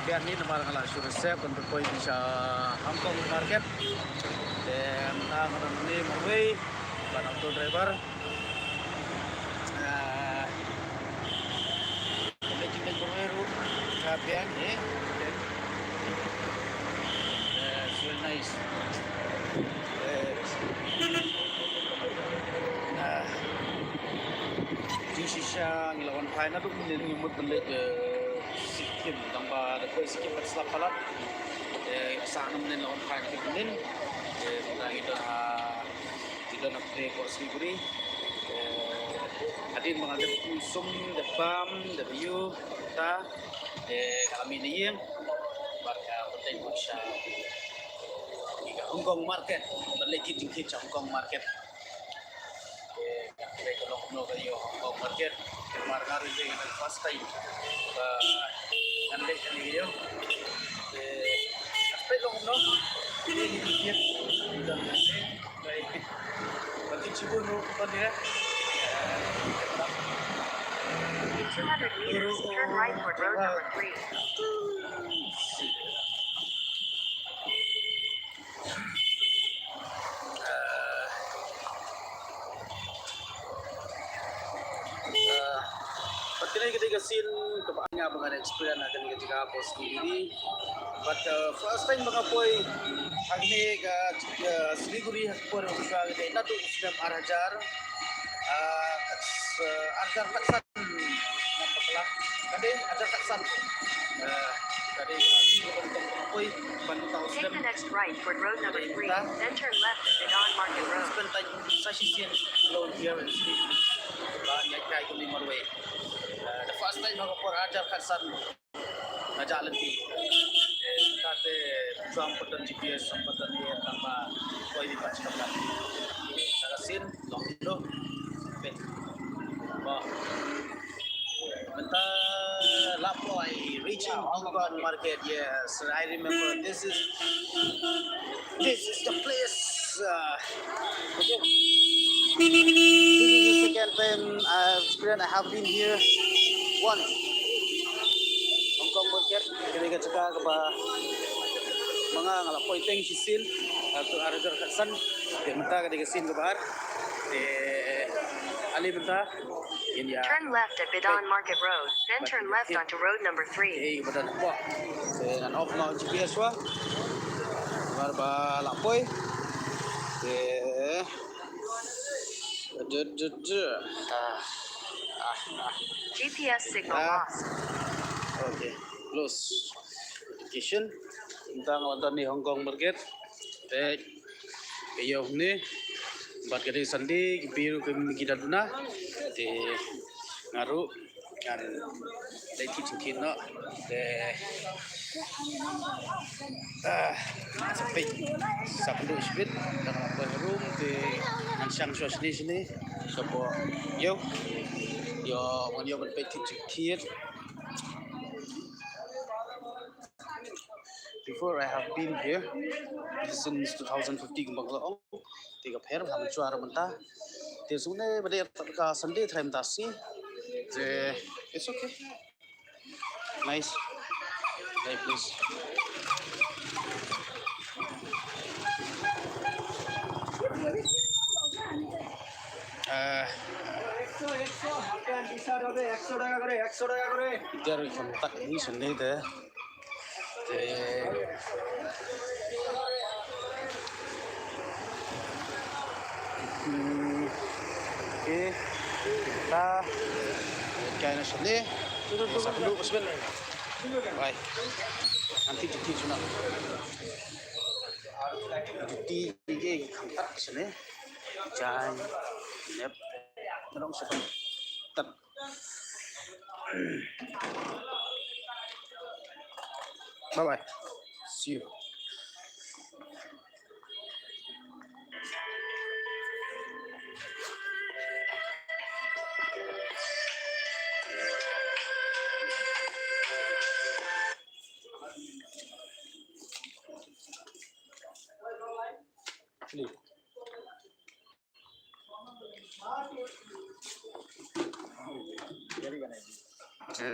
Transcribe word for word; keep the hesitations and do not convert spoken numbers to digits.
Biang hi namar nga la shu reserve ban poi sha Hong Kong market. Te mynta nga don hangne marwei bad auto driver. Ah, leit leit marwei ruh ka biang hi. Okay. Eh, it's very nice. Eh, ah, jingshisha ngi la wan phai naduh mynnin, ngi mut ban leit, eh, Sikkim, tang ba da poi Sikkim bad slap palat. Eh, sa mynnin la wan phai naduh mynnin. Eh, mynta ngi don ha, ngi don ha pdeng port Siliguri. Eh, hadien ba nga dep sum, dep bam, dep ïoh, ta, eh, nga la mih na ïing. Bad nga bteng sha Hong Kong market. Ban leit kit jingkit sha Hong Kong market. Te ka long kumno ka ïoh Hong Kong market. Namar nga ruh dei ka first time ba ngan leit kane ka ïoh. Te ka long kumno. Te ki kit. Ban kit shibun ruh ban ïa. In two hundred meters, turn right toward road number three. Ah, ah, bad kane ka dei ka sien kaba nga ba ngan experience ha kane ka jaka port Siliguri. Bad, ah, first time ba nga poi ha kane ka, ah, Siliguri ha ka por ka dei naduh u snem ar hajar, ah, ar hajar khatsan. Ka dei, ar hajar khatsan. Eh, ka dei, eh, ka dei, eh, poi, ban tau. Take the next right toward road number three, then turn left at Bidon Market Road. Spend time sa shisien alone here in Siliguri. Ba ïa kai kali marwei. Eh, the first time ha ka por ar hajar khatsan. Nga jah lynti. Eh, kata jam pat don G P S, jam pat don ïa tang ba poi dei pat sha ka. Sa ka sien long kumno. Peit. Bah. Mynta la poi, reaching Hong Kong market. Yes, I remember. This is, this is the place. Uh, okay. This is the second time I've experienced. I have been here once. Hong Kong market. Kane ka jaka kaba ma nga nga la poi teng shisien. Ar hajar khatsan. Te mynta ka dei ka sien kaba ar. Te ale mynta. Turn left at Bidon Market Road, then turn left onto road number three. Te ngan off noh G P S wa. Namar ba la poi. Te. Ah, ah, ah. G P S signal lost. Okay, close. Location. Mynta nga wan tang hangne Hong Kong market. Te ka ïoh hangne bad ka dei Sunday, ki briew ki, ki da duna. Te nga ruh ngan leit kit jingkit noh. Te, ah, sa peit, sa pynduh shibit, ngan poi ha room, te ngan shang shuwa shane shane. Sha pdeng ïoh, ïoh, ngan ïoh ban peit kit jingkit. Before I have been here since two thousand fifteen kumba nga la ong. Te ka pher ha mynta mynta. Te shu ne ba dei ka Sunday tharai mynta shi. Te it's okay. Nice. Nice place. Eh, একশো, একশো, হাতে আর বিশ হবে, একশো টাকা করে, একশো টাকা করে। Jar kan tak ni sendiri deh. Te, hmm, okay. Ta, kaya na sini. Sa pynduh sibit. Bye. Nanti cuti sana. Cuti ni kan tak sini. Jan, nep. Merong sepen. Tat. Bye bye. See you. Te,